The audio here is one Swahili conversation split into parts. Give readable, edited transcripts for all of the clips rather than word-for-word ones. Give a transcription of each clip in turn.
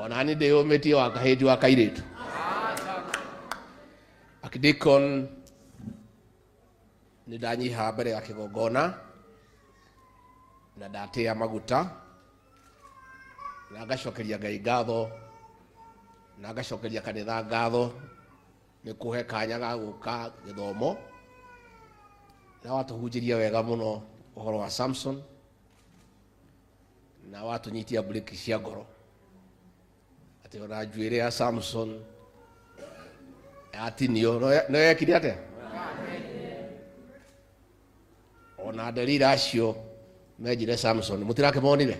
Ona nĩ ndĩyũmĩtie wa kahĩndi wa kairĩtu. Archdeacon, nĩ ndanyiha mbere ya kĩgongona na ndatĩa maguta na ngacokeria Ngai ngatho na ngacokeria kanitha ngatho nĩ kũhe kanya ga gũka gĩthomo na watũhunjĩria wega mũno ũhoro wa Samson na watũnyitia breki cia ngoro atĩ ona njuĩrĩ ya Samson yatinio no yekire atĩa? Ona Delila acio menjire Samson mũtirakĩmonire?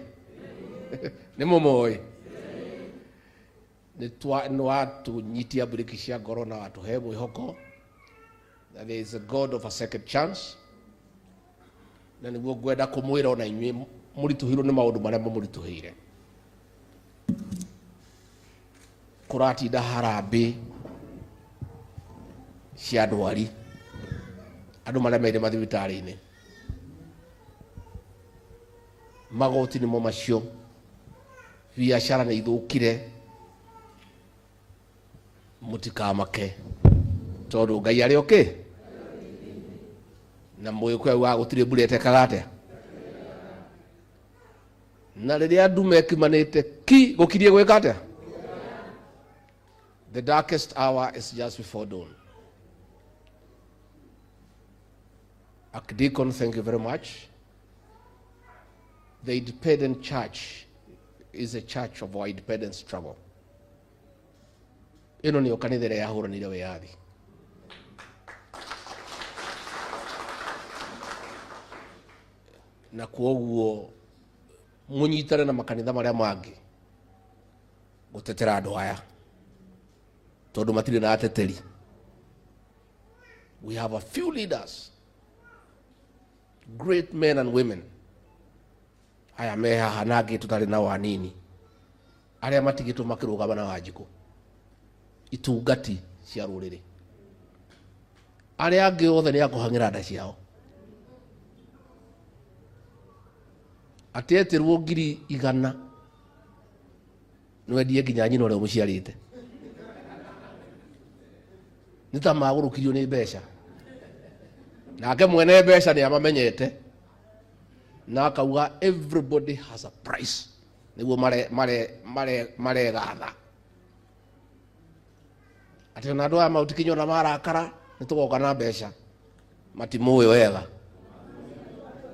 Nĩ mũmoĩ? Nĩ watũnyitia breki cia ngoro na watũhe mwĩhoko that there is a God of a second chance, na nĩguo ngwenda kũmwĩra ona inyuĩ mũritũhĩirwo nĩ maũndũ marĩa mamũritũhĩire. Kũratinda harambĩ cia ndwari, andũ maremeire mathibitarĩ-inĩ, magoti nĩmo macio, biacara nĩ ithũkire, mũtikamake tondũ Ngai arĩ okay na mũgĩkũyũ augaga gũtirĩ mbura ĩtekaga atĩa, na rĩrĩa ndume ĩkimanĩte ki gũkirie gwĩka atĩa? The darkest hour is just before dawn. Archdeacon, thank you very much. The independent church is a church of our independent struggle. Ĩno nĩyo kanitha ĩrĩa yahũranire wĩyathi. Na kwoguo mũnyitane na makanitha marĩa mangĩ gũtetera andũ aya tondũ matirĩ na ateteri. We have a few leaders, great men and women, aya me haha na angĩ tũtarĩ nao anini, arĩa matigĩtwo makĩrũgama na Wanjikũ, itungati cia rũrĩrĩ. Arĩa angĩ othe nĩ akũhang'ĩra nda ciao. Atĩ etĩrwo 100,000 nĩwendie nginya nyina ũrĩa ũmũciarĩte. Nĩ ta magũrũkirio nĩ mbeca. Nake mwene mbeca nĩ amamenyete na akauga everybody has a price, nĩguo maregatha atĩ ona andũ aya mautikinywo na marakara nĩ tũgoka na mbeca. Matimũĩ wega,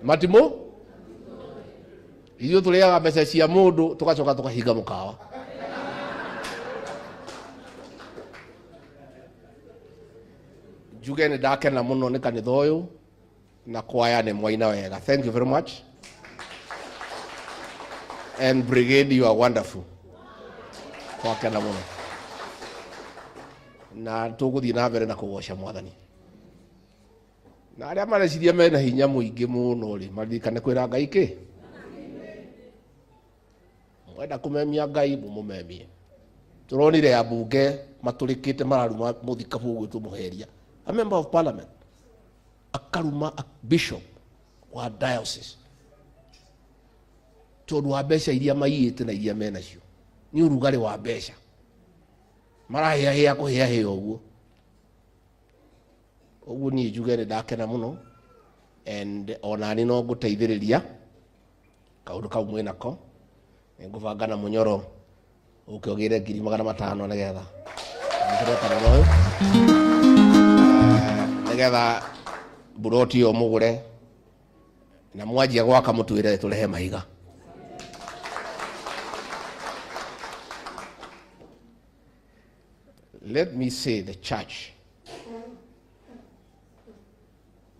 matimũ ithuĩ tũrĩaga mbeca cia mũndũ tũgacoka tũkahinga mũkawa. Njuge nĩ ndakena mũno nĩ kanitha ũyũ na kwaya nĩ mwaina wega. Thank you very much. And brigade, you are wonderful. Twakena mũno na tũgũthiĩ na mbere na kũgoca Mwathani. Na arĩa mareciria mena hinya mũingĩ mũno rĩ, maririkane kwĩra Ngai kĩ mwenda kũmemia Ngai mũmũmemie. Tũronire ambunge matũrĩkĩte mararuma mũthikabu ũgwĩtwo Mũheria, a member of parliament, akaruma a bishop wa diocese tondũ wa mbeca iria maiyĩte na iria menacio. Nĩ ũrugarĩ wa mbeca marahĩahĩa kũhĩahĩa ũguo ũguo. Niĩ njuge nĩ ndakena mũno and onani no ngũteithĩrĩria kaũndũ kau mwĩnako. Nĩ ngũbanga na mũnyoro ũke ũgĩre 500,000 nĩgetha nyitĩrĩre kanitha ũyũ, nĩgetha mburoti ĩyo mũgũre na mwanjia gwaka mũtwĩre tũrehe mahiga. Let me say, the church,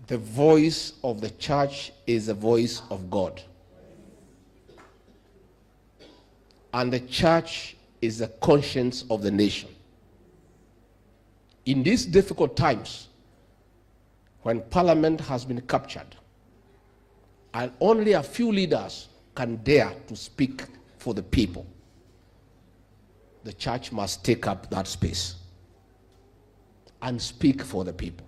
the voice of the church is the voice of God, and the church is the conscience of the nation. In these difficult times, when parliament has been captured and only a few leaders can dare to speak for the people, the church must take up that space and speak for the people.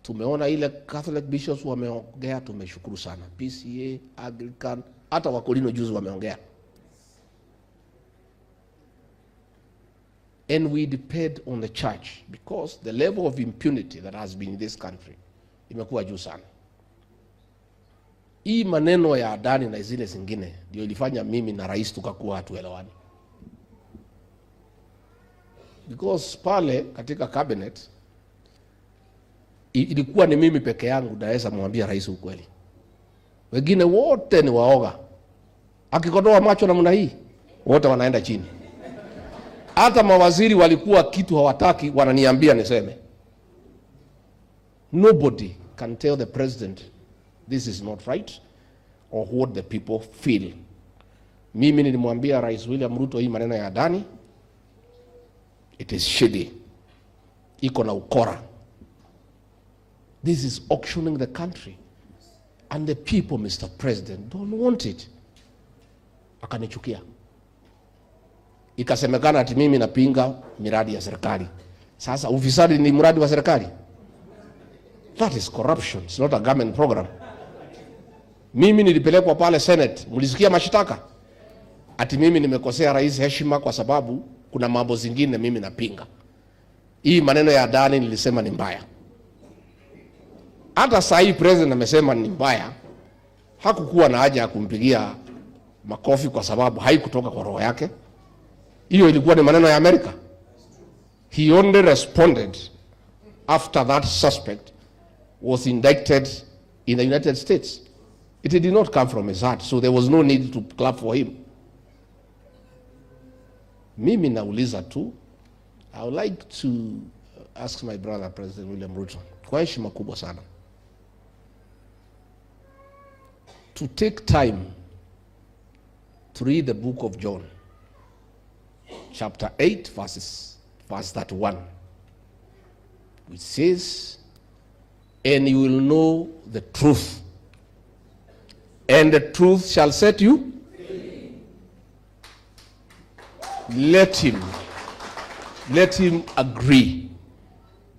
Tumeona ile Catholic bishops wameongea, tumeshukuru sana. PCEA, Anglican, hata Wakorino juzi wameongea. And we depend on the church because the level of impunity that has been in this country imekuwa juu sana. Hii maneno ya Adani na zile zingine ndio ilifanya mimi na rais tukakuwa hatuelewani, because pale katika cabinet ilikuwa ni mimi peke yangu naweza mwambia rais ukweli, wengine wote ni waoga. Akikodoa macho namna hii, wote wanaenda chini. Hata mawaziri walikuwa kitu hawataki, wananiambia niseme. Nobody can tell the president this is not right or what the people feel. Mimi nilimwambia Rais William Ruto hii maneno ya Adani, it is shady, iko na ukora. This is auctioning the country and the people, Mr. President, don't want it. Akanichukia. Ikasemekana ati mimi napinga miradi ya serikali. Sasa ufisadi ni mradi wa serikali? That is corruption. It's not a government program. Mimi nilipelekwa pale Senate, mlisikia mashtaka ati mimi nimekosea rais heshima kwa sababu kuna mambo zingine mimi napinga. Hii maneno ya Adani nilisema ni mbaya. Hata saa hii president amesema ni mbaya, hakukuwa na haja ya kumpigia makofi kwa sababu haikutoka kwa roho yake. Hiyo ilikuwa ni maneno ya Amerika. He only responded after that suspect was indicted in the United States. It did not come from his heart, so there was no need to clap for him. Mimi nauliza tu, I would like to ask my brother President William Ruto kwa heshima kubwa sana to take time to read the book of John chapter 8 verse 31, which says, "And you will know the truth, and the truth shall set you." Let him agree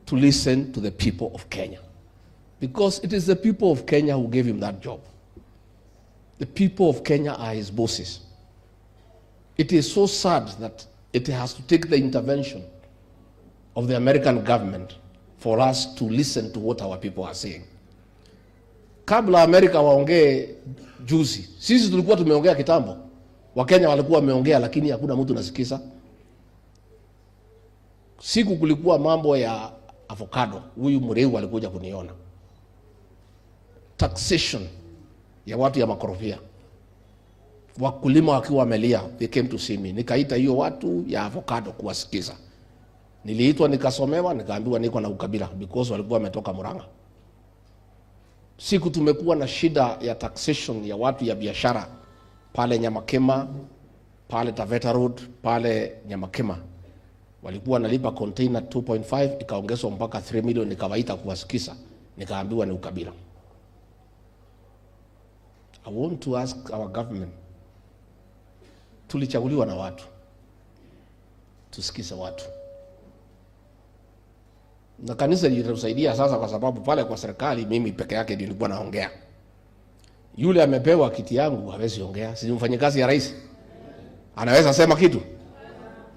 to listen to the people of Kenya, because it is the people of Kenya who gave him that job. The people of Kenya are his bosses. It is so sad that it has to take the intervention of the American government for us to listen to what our people are saying. Kabla Amerika waongee juzi, sisi tulikuwa tumeongea kitambo. Wakenya walikuwa wameongea, lakini hakuna mtu nasikiza. Siku kulikuwa mambo ya avocado, huyu Mureu alikuja kuniona. Taxation ya watu ya makorofia, wakulima wakiwa wamelia, they came to see me. Nikaita hiyo watu ya avocado kuwasikiza. Niliitwa nikasomewa, nikaambiwa niko na ukabila because walikuwa wametoka Murang'a. Siku tumekuwa na shida ya taxation ya watu ya biashara pale Nyamakema, pale Taveta Road, pale Nyamakema walikuwa wanalipa container 2.5 ikaongezwa mpaka 3 million. Nikawaita kuwasikiza, nikaambiwa ni ukabila. I want to ask our government, tulichaguliwa na watu, tusikize watu, na kanisa litatusaidia sasa, kwa sababu pale kwa serikali mimi peke yake ndio nilikuwa naongea. Yule amepewa kiti yangu hawezi ongea, si mfanyikazi ya rais, anaweza sema kitu?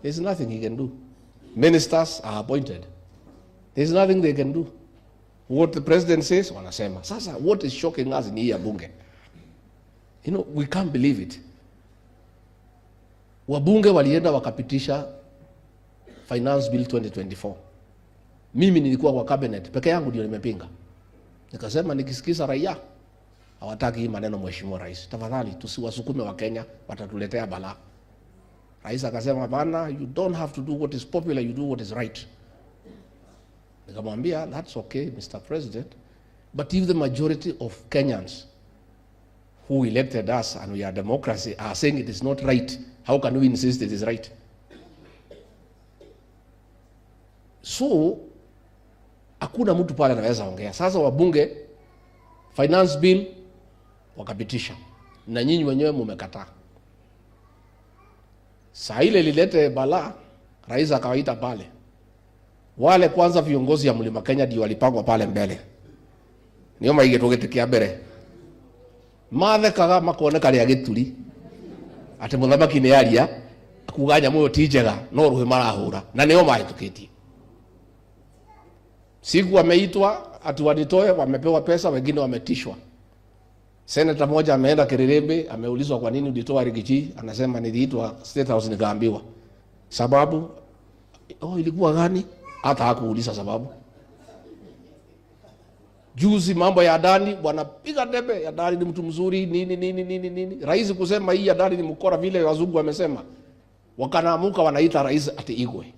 There's nothing he can do. Ministers are appointed. There's nothing they can do. What the president says, wanasema. Sasa what is shocking us ni hii ya bunge. We can't believe it. Wabunge walienda wakapitisha Finance Bill 2024. Mimi nilikuwa kwa cabinet peke yangu ndio nimepinga. Nikasema nikisikiza raia hawataki hii maneno, Mheshimiwa Rais, tafadhali tusiwasukume Wakenya, watatuletea balaa. Rais akasema bana, you don't have to do what is popular, you do what is right. Nikamwambia that's okay Mr. President, but if the majority of Kenyans who elected us and we are democracy are saying it is not right, how can we insist it is right? So hakuna mtu pale anaweza ongea. Sasa wabunge finance bill wakapitisha, na nyinyi wenyewe mumekataa. Saa ile lilete balaa, rais akawaita pale wale kwanza viongozi ya Mlima Kenya ndio walipangwa pale mbele, nio maigĩtwo gĩtĩ kĩa mbere, mathekaga makoneka rĩa gĩturi atĩ mũthamaki nĩ aria, Kuga nyamũ ĩyo ti njega, no rũhĩ marahũra na nĩo mahĩtũkĩtie. Siku wameitwa ati wanitoe, wamepewa pesa, wengine wametishwa. Seneta moja ameenda Kiririmbi, ameulizwa kwa nini ulitoa Riggy G, anasema niliitwa State House nikaambiwa. Sababu oh, ilikuwa gani? Hata hakuuliza sababu. Juzi mambo ya Adani, wanapiga debe, Adani ni mtu mzuri nini nini nini nini. Rais kusema hii Adani ni mkora vile wazungu wamesema, wakanaamuka wanaita rais ati Igwe.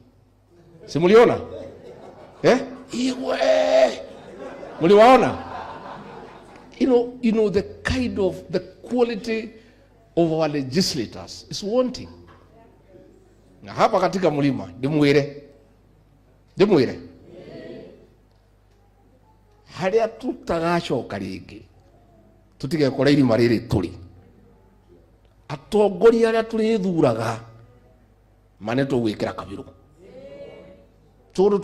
Si mliona? Eh? Igwe. Mliwaona? The kind of the quality of our legislators is wanting. Na hapa katika mlima ndimwire, ndimwire haria tutagacoka ringi tutigekora irima riri turi atongoria aria turithuraga mane tugwikira kabiru. Tondu